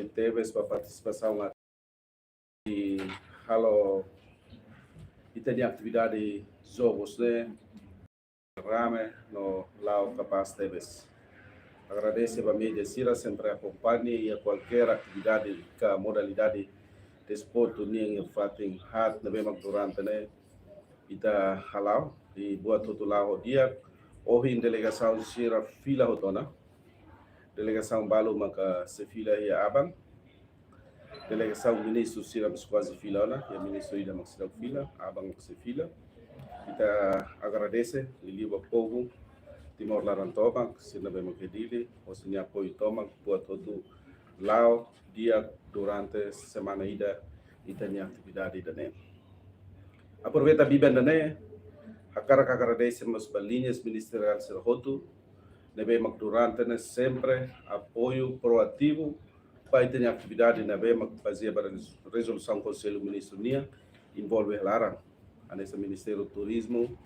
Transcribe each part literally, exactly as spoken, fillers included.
tebes ba partisipasaun atu halo ita-nia atividade jogos ne'e rame no la'o kapás tebes. Agradese ba média sira sempre akompaña iha kualkér atividade ka modalidade desportu nian iha fatin haat ne'ebé mak durante ne'e ita hala'o, i buat hotu la'o ho di'ak. Ohin delegasaun sira fila hotu ona. Delegasaun balu maka sei fila iha aban. Delegasaun ministru sira mós kuaze fila ona, iha ministru ida mak seidauk fila, aban mak sei fila. Ita agradese liuliu ba povu Timor laran tomak, sira ne'ebé mak iha Dili, ho sira-nia apoiu tomak, buat hotu la'o di'ak durante semana ida ita-nia atividade ida-ne'e. Aproveita biban ida-ne'e, hakarak agradese mós ba liñas ministeriál sira hotu, ne'ebé mak durante ne'e sempre apoiu proativu ba ita-nia atividade ne'ebé mak bazeia ba res-, rezolusaun Konsellu Ministru nian envolve laran. Hanesan Ministériu Turizmu,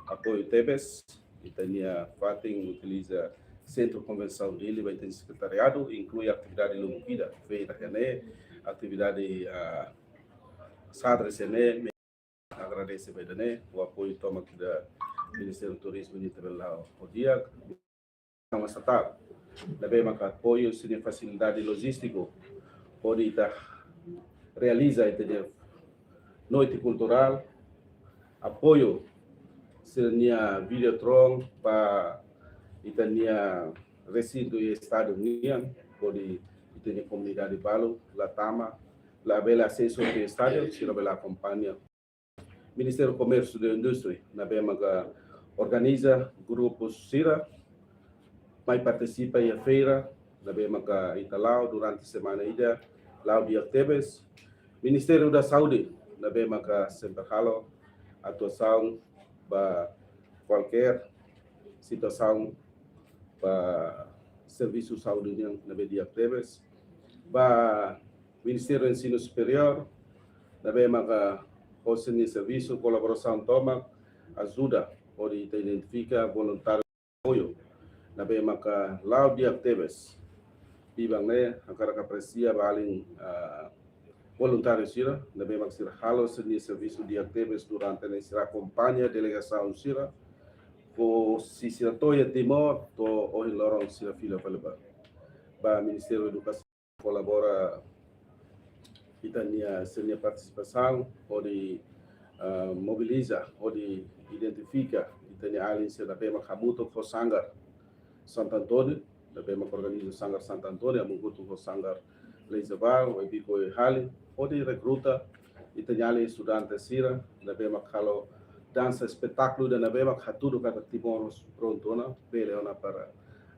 apoiu tebes, ita-nia fatin utiliza Sentru Konvensaun Dili ba ita-nia sekretariadu, inklui atividade lubuk ida, feira iha ne'e, atividade, ah, xadrez iha ne'e, agradese ba ida-ne'e, ho apoiu tomak da Ministériu Turizmu nian também la'o ho di'ak, sama estatal. Ne'ebé maka apoiu sira-nia fasilidade lojístiku, hodi ita realiza ita-nia noite kulturál, apoiu sira-nia Videotron ba ita-nia resintu iha estádiu nian, hodi ita-nia komunidade balu la tama, labele asesu iha estádiu, sira bele akompaña. Ministériu Komérsiu no Indústria, ne'ebé maka organiza grupu sira mai partisipa iha feira ne'ebé maka ita la'o durante semana ida, la'o di'ak tebes. Ministériu da Saúde, ne'ebé maka sempre halo atuasaun ba kualkér situasaun ba servisu saúde nian ne'ebé di'ak tebes. Ba Ministériu Ensinu Superiór, ne'ebé maka ho sira-nia servisu kolaborasaun tomak, ajuda hodi ita identifika voluntáriu apoiu ne'ebé maka la'o di'ak tebes. Biban ne'e hakarak apresia ba alin, ah, voluntáriu sira ne'ebé mak sira halo sira-nia servisu di'ak tebes durante ne'e, sira akompaña delegasaun sira, husi sira to'o iha Timor to'o ohin loron sira fila fali ba. Ba Ministériu Edukasaun kolabora ita-nia, sira-nia partisipasaun hodi, ah, mobiliza hodi identifika ita-nia alin sira ne'ebé mak hamutuk ho Sanggar Santo António, ne'ebé mak organiza Sanggar Santo António hamutuk ho Sanggar Leisebal, Webiko Hali, hodi rekruta ita-nia alin estudante sira ne'ebé mak halo dansa espetákulu ida ne'ebé mak hatudu katak Timor prontu ona, bele ona para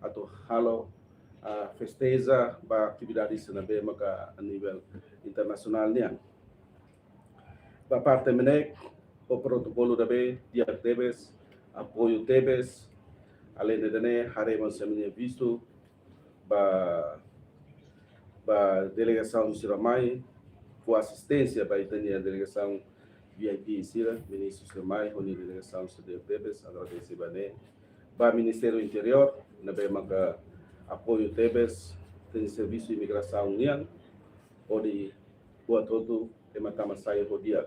atu halo, ah, festeja ba atividade sira ne'ebé maka a nivel internasionál nian. Ba parte MNEK, ho protokolu ne'ebé di'ak tebes, apoiu tebes, alende ida-ne'e haree mós ema-nia vistu ba, ba delegasaun sira mai, ho asisténsia ba ita-nia delegasaun V I P sira, ministru sira mai, ho nia delegasaun sira di'ak tebes, agradese ba ne'e. Ba Ministériu Interiór, ne'ebé maka apoiu tebes, ita-nia servisu imigrasaun nian, hodi buat hotu ema tama sai ho di'ak.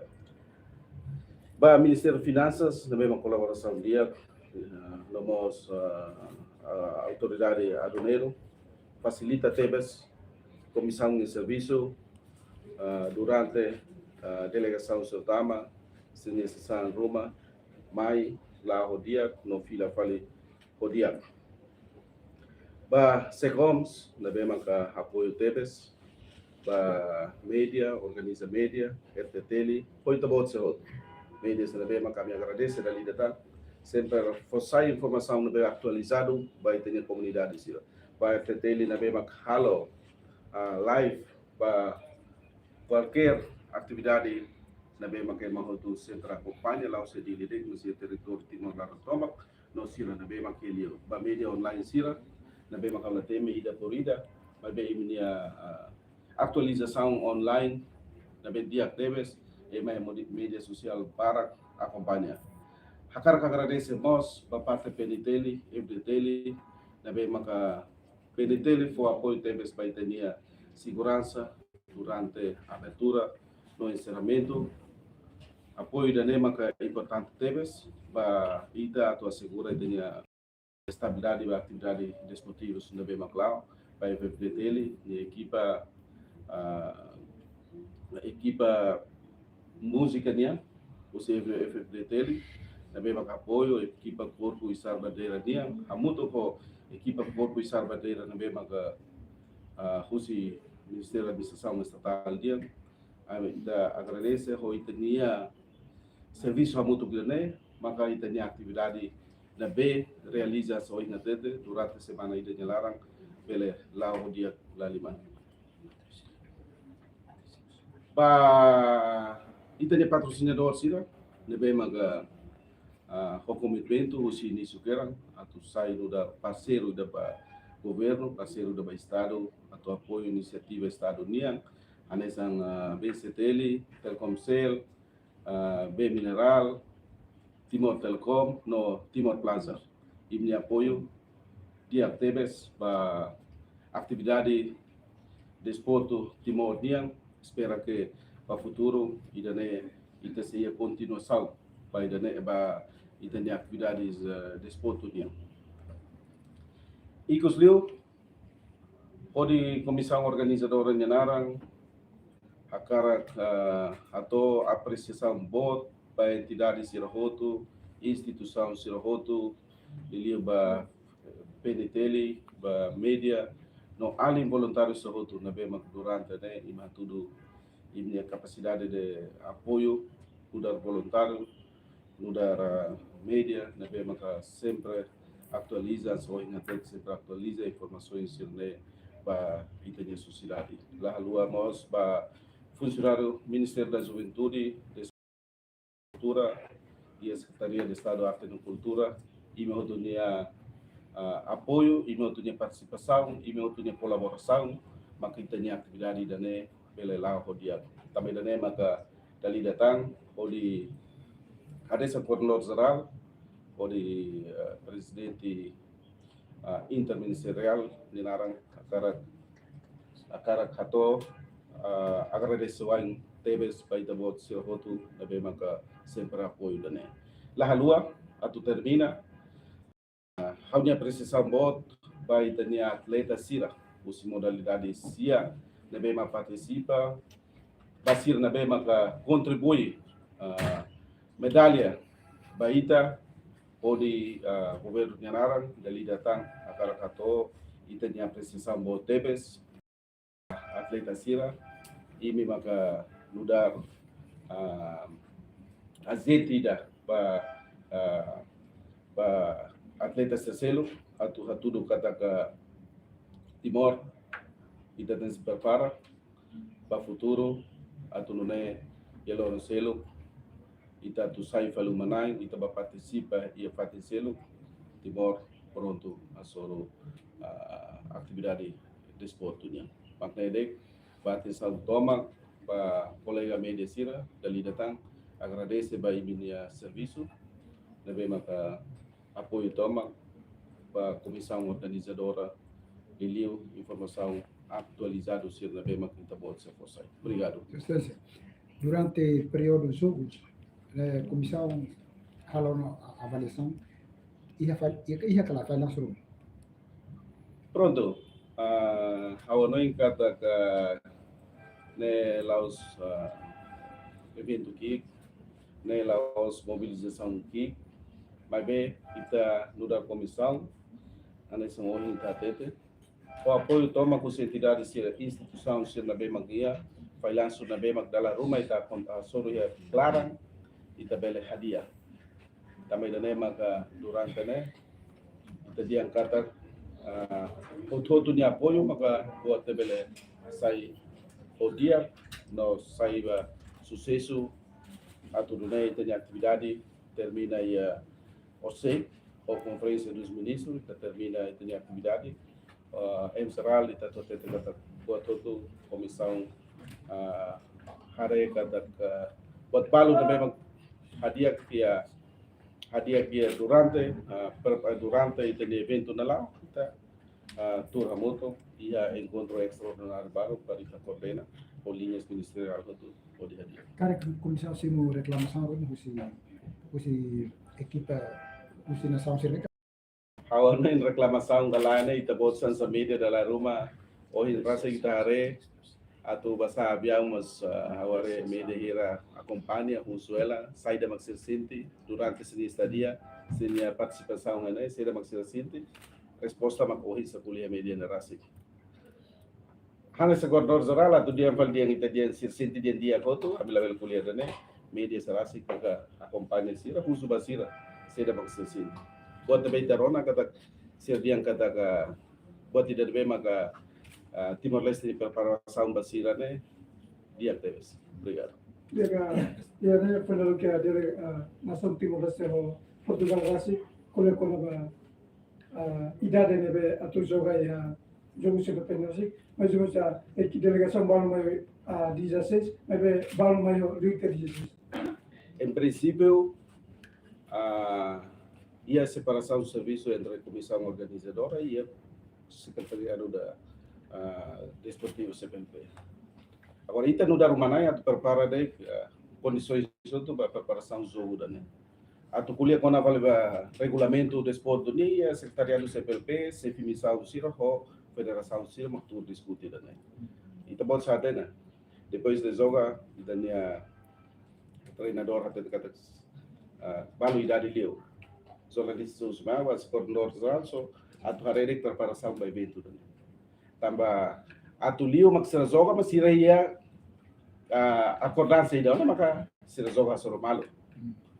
Ba Ministériu Finansas, ne'ebé mak kolaborasaun di'ak, eh, no mós, ah, ah, autoridade aduaneiru, fasilita tebes komisaun nia servisu, ah, durante, ah, delegasaun sira tama, sira-nia sasán ruma, mai, la'o ho di'ak, no fila fali ho di'ak. Ba SECOMS, ne'ebé maka apoiu tebes ba média, organiza média, RTTL, ho ita-boot sira hotu. Média sira ne'ebé maka ami agradese dala ida tan, sempre fó sai informasaun ne'ebé atualizadu ba ita-nia komunidade sira. Ba RTTL ne'ebé maka halo, ah, live ba kualkér atividade ne'ebé maka ema hotu sempre akompaña, la'ós iha Dili de'it, mas iha territóriu Timor laran tomak, no sira ne'ebé maka iha liur. Ba média online sira, ne'ebé maka la temi ida por ida, maibé imi-nia, ah, atualizasaun online ne'ebé di'ak tebes, ema iha modi-, média sosiál barak akompaña. Hakarak agradese mós ba parte PNTL, FDTL, ne'ebé maka PNTL fó apoiu tebes ba ita-nia seguransa durante abertura no enserramentu. Apoiu ida-ne'e maka importante tebes ba ita atu asegura ita-nia estabilidade ba atividade desportivu ne'ebé mak la'o, ba F F D T L nia ekipa, ah, ekipa múzika nian, husi F F D T L, ne'ebé mak apoiu ekipa Korpu Isar Bandeira nian, hamutuk ho ekipa Korpu Isar Bandeira ne'ebé mak, ah, husi Ministériu Administrasaun Estatál nian. Ami ita agradese ho ita-nia servisu hamutuk ida-ne'e, maka ita-nia atividade ne'ebé realiza ohin hatete durante semana ida nia laran bele la'o ho di'ak liu liman. Ba ita-nia patrosinadór sira ne'ebé maka, ah, ho komitmentu husi inísiu keran atu sai nu'udar parseiru ida ba governu, parseiru ida ba Estadu, atu apoiu inisiativa Estadu nian, hanesan, ah, B C T L, Telkomcel, ah, B Mineral, Timor Telecom, no Timor Plaza. Imi-nia apoiu di'ak tebes ba atividade desportu Timor nian, espera ke ba futuru ida-ne'e ita sei iha kontinuasaun ba ida-ne'e ba ita-nia atividades, eh, desportu nian. Ikus liu, hodi komisaun organizadora nia naran, hakarak, eh, hato'o apresiasaun boot ba entidade sira hotu, instituisaun sira hotu, liuliu ba P N T L, ba média, no alin voluntáriu sira hotu ne'ebé mak durante ne'e imi hatudu imi-nia kapasidade de apoiu nu'udar voluntáriu, nu'udar, ah, média ne'ebé maka sempre atualiza, so ingatek sempre atualiza informasaun sira-ne'e ba ita-nia sosiedade. La haluha mós ba funsionáriu Ministériu da Juventude, Kultura, iha Sekretaria de Estadu Arte no Kultura, imi hotu nia, ah, apoiu, imi hotu nia partisipasaun, imi hotu nia kolaborasaun, maka ita-nia atividade ida-ne'e bele la'o ho di'ak. Tanba ida-ne'e maka dala ida tan, hodi hadesan Koordenadór Jerál, hodi, eh, Prezidente, ah, Interministeriál nia naran hakarak, hakarak hato'o, ah, agradesimentu tebes ba ita-boot sira hotu ne'ebé maka sempre apoiu ida-ne'e. La haluha, atu termina, ah, ha'u-nia apresiasaun boot ba ita-nia atleta sira husi modalidade sia ne'ebé mak partisipa, ba sira ne'ebé maka kontribui, ah, medalla ba ita, hodi, ah, governu nia naran, dala ida tan hakarak hato'o ita-nia apresiasaun boot tebes atleta sira, imi maka nu'udar, ah, ajente ida ba, ah, ba atleta sira seluk, atu hatudu katak Timor, ita tenke se prepara ba futuru, atu nune'e iha loron seluk ita atu sai fali uma-na'in, ita bá partisipa iha fatin seluk, Timor prontu hasoru, ah, atividade desportu nian. Mak ne'e de'it, ba atensaun tomak, ba kolega média sira, dala ida tan agradese ba imi-nia servisu ne'ebé maka apoiu tomak ba komisaun organizadora, liuliu informasaun atualizadu sira ne'ebé mak ita-boot sira fó sai. Obrigadu. Sua Exelénsia, durante períodu jogus, eh, komisaun halo ona avaliasaun, iha fal-, iha, iha kala fallansu ruma? Prontu, ah, ha'u hanoin katak ne'e la'ós, ah, eventu ki'ik, ne'e la'ós mobilizasaun ki'ik, maibé ita nu'udar komisaun, hanesan ohin ita hatete, ho apoiu tomak husi entidade sira, instituisaun sira ne'ebé mak iha, fallansu ne'ebé mak dala ruma ita kon-, ah, hasoru iha klaran, ita bele hadi'a. Tanba ida-ne'e maka durante ne'e, ita dehan katak, ah, hotu-hotu nia apoiu maka buat ne'e bele sai ho di'ak, no sai ba susesu, atu nune'e ita-nia atividade termina iha OSCE, ho Konferénsia dos Ministrus, ita termina ita-nia atividade, ah, em geral, ita atu hatete katak buat hotu komisaun, ah, haree katak, ah, buat balu ne'ebé mak hadi'a iha, hadi'a iha durante, ah, per-, durante ita-nia eventu ne'e la'o, ita, ah, tuur hamutuk, iha enkontru estraordináriu balu para ita koordena ho liñas ministeriál hotu hodi hadi'a. Karik komisaun simu reklamasaun ruma husi husi ekipa husi nasaun sira-ne'e ka? Ha'u hanoin reklamasaun ka lae ne'e, ita-boot hanesan media dala ruma, ohin rasik ita haree atu basa aviaun, mas ah, ha'u haree media hira akompaña, husu hela saida mak sira sente durante sira-nia estadia, sira-nia partisipasaun ne'e, saida mak sira sente. Resposta mak ohin sira ko'alia media ne'e rasik. Hanesan koordenadór jerál atu dehan fali dehan ita dehan sira sente dehan di'ak hotu, ami labele ko'alia ida-ne'e, media sira rasik maka akompaña sira, husu ba sira, saida mak sira sente. Buat ne'ebé ita rona katak sira dehan katak buat ida ne'ebé maka ah, Timor-Leste nia preparasaun ba sira ne'e di'ak tebes. Obrigadu. Di'ak, ah, di'ak, ne'e foin dala ruma ke di'ak, ah, nasaun Timor-Leste ho Portugál rasik ko'alia kona-ba ah, idade ne'ebé atu joga iha jogu CPLP ne'e rasik, mais ou menus ah, ekipa delegasaun balu mai ah, dezasseis, maibé balu mai ho liu tiha dezasseis. Em princípio, ah, iha separasaun servisu entre komisaun organizadora i iha sekretariadu da ah, desportivu CPLP. Agora, ita nu'udar ruma-na'in atu prepara de'it ah, kondisoens hotu ba preparasaun jogu ida-ne'e. Atu ko'alia kona-ba fali ba regulamentu desportu nian, sekretariadu CPLP, xefe misaun sira ho federasaun sira mak tuur diskute ida-ne'e. Ita-boot hatene, depois de joga, ita-nia treinadór hatete katak ah, balu idade liu. Jornalista sira husu mai, mas koordenadór jerál só atu haree de'it preparasaun ba eventu ida-ne'e. Tanba atu liu mak sira joga, mas sira iha ah, akordansa ida ona maka sira joga hasoru malu.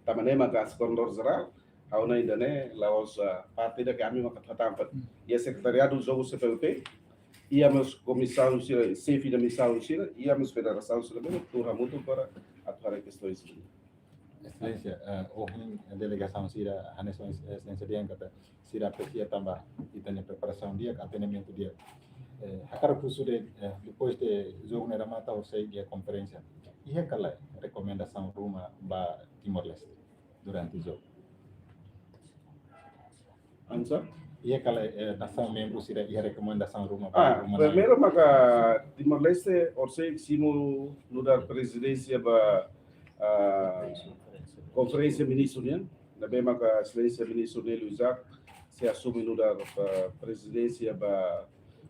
Tanba ne'e maka hanesan koordenadór jerál, ha'u hanoin ida-ne'e la'ós ah, parte ida ke ami maka hatán fali. Iha sekretariadu jogu CPLP, iha mós komisaun sira, xefe da misaun sira, iha mós federasaun sira, mós tuur hamutuk para atu haree kestoens ne'e. Exelénsia, eh, ohin delegasaun sira hanesan Exelénsia dehan katak sira apresia tanba ita-nia preparasaun di'ak, atendimentu di'ak. Eh, hakarak husu de'it, eh, depois de jogu ne'e remata, horiseik iha konferénsia, iha ka lae rekomendasaun ruma ba Timor-Leste durante jogu? Hanesan? Iha ka lae, eh, nasaun membru sira iha rekomendasaun ruma ba Ah, ruma-na'in? Primeiru maka Timor-Leste horiseik simu nu'udar prezidénsia ba ah, konferénsia ministru nian, ne'ebé maka Exelénsia Ministru Nélio Isaac sei asume nu'udar ah, prezidénsia ba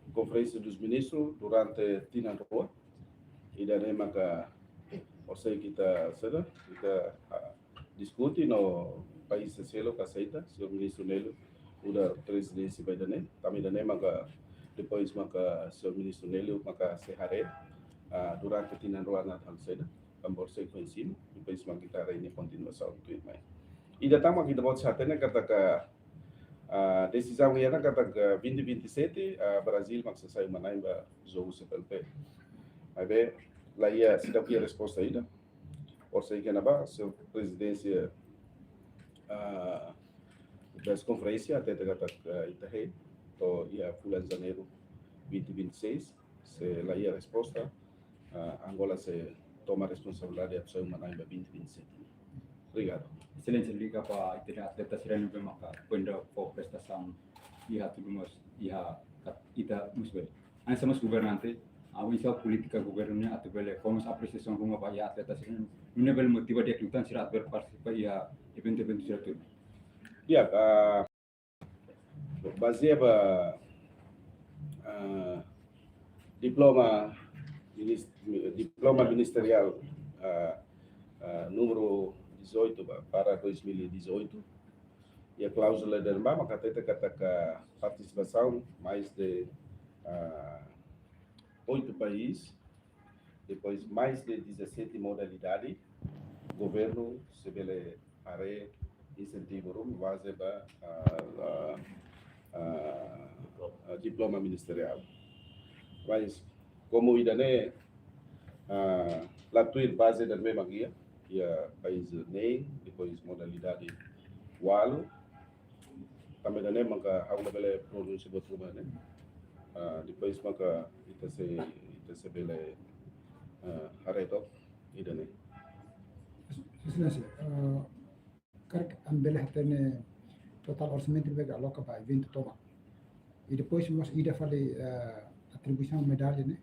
Konferénsia dos Ministrus durante tinan rua. Ida-ne'e maka horiseik ita, saida, ita ah, diskute no país seluk aseita, señór Ministru Nélio nu'udar prezidénsia ba ida-ne'e. Tanba ida-ne'e maka depois maka señór Ministru Nélio maka sei haree ah, durante tinan rua ne'e atu halo saida, tanba horiseik foin simu, depois maka ita haree nia kontinuasaun tuirmai. Ida tan mak ita-boot hatene katak ah, desizaun iha ona katak vinte vinte e sete ah, Brazil mak sei sai uma-na'in ba jogu CPLP. Maibé la iha, seidauk iha resposta ida. Horiseik iha ne'ebá, señór prezidénsia ah, das konferénsia hatete katak ah, ita hein to'o iha fulan Janeiru vinte vinte e seis, se la iha resposta, ah, Angola sei toma responsabilidade atu sai uma-na'in ba vinte vinte e sete. Obrigadu. Exelénsia, liga ba ita-nia atleta sira ne'ebé maka foin ida fó prestasaun iha tudu mós iha kat-, ita mós bele. Hanesan mós governante, ha'u insau polítika governu nian atu bele fó mós apresiasaun ruma ba iha atleta sira ne'ebé bele motiva di'ak liután sira atu bele partisipa iha eventu-eventu sira tuir. Di'ak, ah, bazeia ba ah, diploma minis-, diploma ministeriál ah, ah, número dezoito ba, para dois mil e dezoito. Iha kláuzula ida-ne'ebá maka hatete katak partisipasaun mais de ah, oito país, depois mais de dezassete modalidade, governu sei bele haree insentivu ruma bazeia ba ah, ah, ah, ah, diploma ministeriál. Mas komu ida-ne'e ah, la tuir baze ida-ne'ebé mak iha, iha país neen, depois modalidade ualu, tanba ida-ne'e maka ha'u labele pronunsia buat ruma ne'e. Ah, depois maka ita sei, ita sei bele ah, haree took ida-ne'e. Exelénsia, ah, karik ami bele hatene totál orsamentu ne'ebé aloka ba eventu tomak. I depois mós ida fali, ah, atribuisaun medalla ne'e,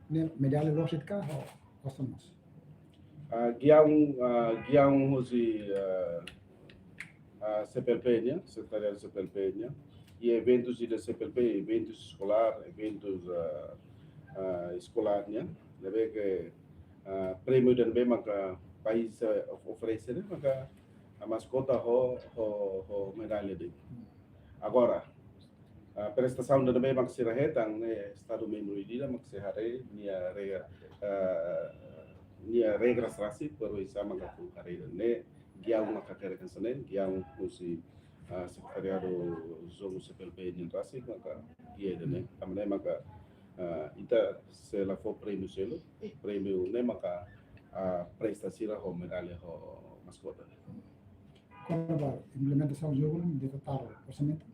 ne'e medalla loos de'it ka ho kostumás? Ah, giaun, ah, giaun husi, ah, ah, C P L P nian, Sekretariadu C P L P nian, i eventus ida C P L P, eventus eskolár, eventus, ah, ah, eskolár nian, ne'ebé ke, ah, prémiu ida ne'ebé maka país, ah, of-, oferese ne'e maka maskota ho, ho, ho medalla de'it. Agora, ah, prestasaun ida ne'ebé maka sira hetan ne'e, Estadu membru ida-idak maka sei haree nia regra, ah, nia regras rasik, para oinsá maka atu haree ne'e, giaun maka hakerek hanesan ne'e, giaun husi, ah, Sekretariadu Jogu C P L P nian rasik maka giaun ida ne'e. Tanba ne'e maka, ah, ita sei la fó prémiu seluk, prémiu ne'e maka, ah, presta sira ho medalla ho maskota. Kona-ba implementasaun jogu ne'e, de totál orsamentu?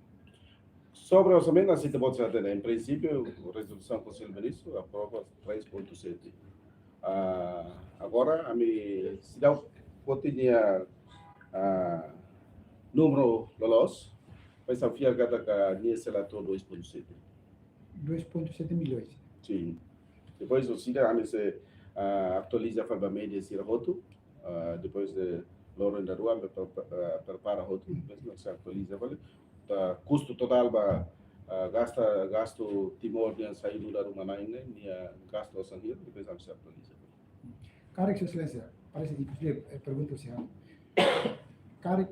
Sobre orsamentu, hanesan ita-boot hatene, em princípio, rezolusaun Konsellu Ministru aprova três ponto sete. Ah, agora, ami, seidauk foti nia, ah, númeru loloos, mas ami fiar katak nia sei la to'o dois ponto sete. Dois ponto sete milhões. Sin. Depois, orsida, ami sei, ah, atualiza fali ba média sira hotu. Ah, depois de loron ida rua, ami pre-, ah, prepara hotu, depois ami sei atualiza fali. Entaun, kustu totál ba, ah, gasta, gastu Timor nian sai nu'udar uma-na'in ne'e, nia gastu osan hira, depois ami sei atualiza fali. Karik, Sua Exelénsia, parese imposivel, eh, pergunta sira. Karik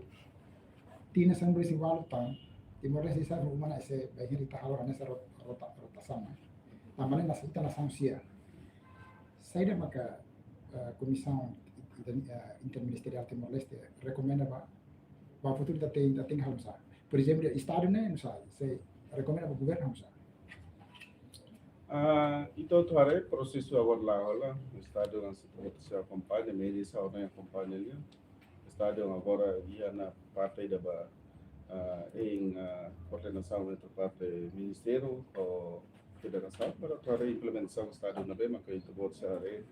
tinan sanulu-resin-ualu tan, Timor-Leste sai uma-na'in, se bainhira ita halo hanesan rot-, rota-, rotasaun, eh. Tanba ne'e nasaun, ita nasaun sira. Saida maka, eh, Komisaun Inter-, eh, Interministeriál Timor-Leste rekomenda ba, ba futuru ita tenke, ita tenke halo oinsá? Por ezemplu, Estadu ne'e, oinsá, sei rekomenda ba governu oinsá? Ah, entaun, atu haree prosesu agora la'o hola, Estadu nian sei akompaña, média sira akompaña nian. Estadu agora iha ona parte ida ba, ah, em, ah, koordenasaun entre parte ministériu ho federasaun, para atu haree implementasaun Estadu ne'ebé maka ita-boot sei haree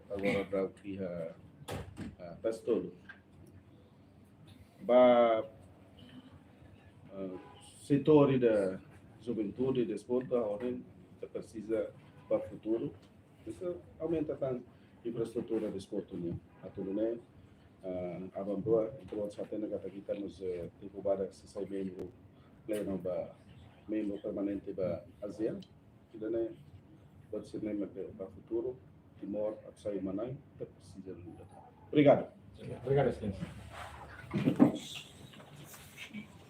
agora daudaun iha, ah, tasi tolu. Ba, ah, setór ida juventude, desportu, agora ita presiza ba futuru, presiza aumenta tan infraestrutura desportu nian. Atu nune'e, ah, aban-bainrua, ita-boot hatene katak ita mós, eh, tempu badak sei sai membru plenu ba, membru permanente ba ASEAN. Ida-ne'e, buat sira-ne'e maka ba futuru, Timor atu sai uma-na'in, ita presiza luta. Obrigadu. Obrigadu, Exelénsia.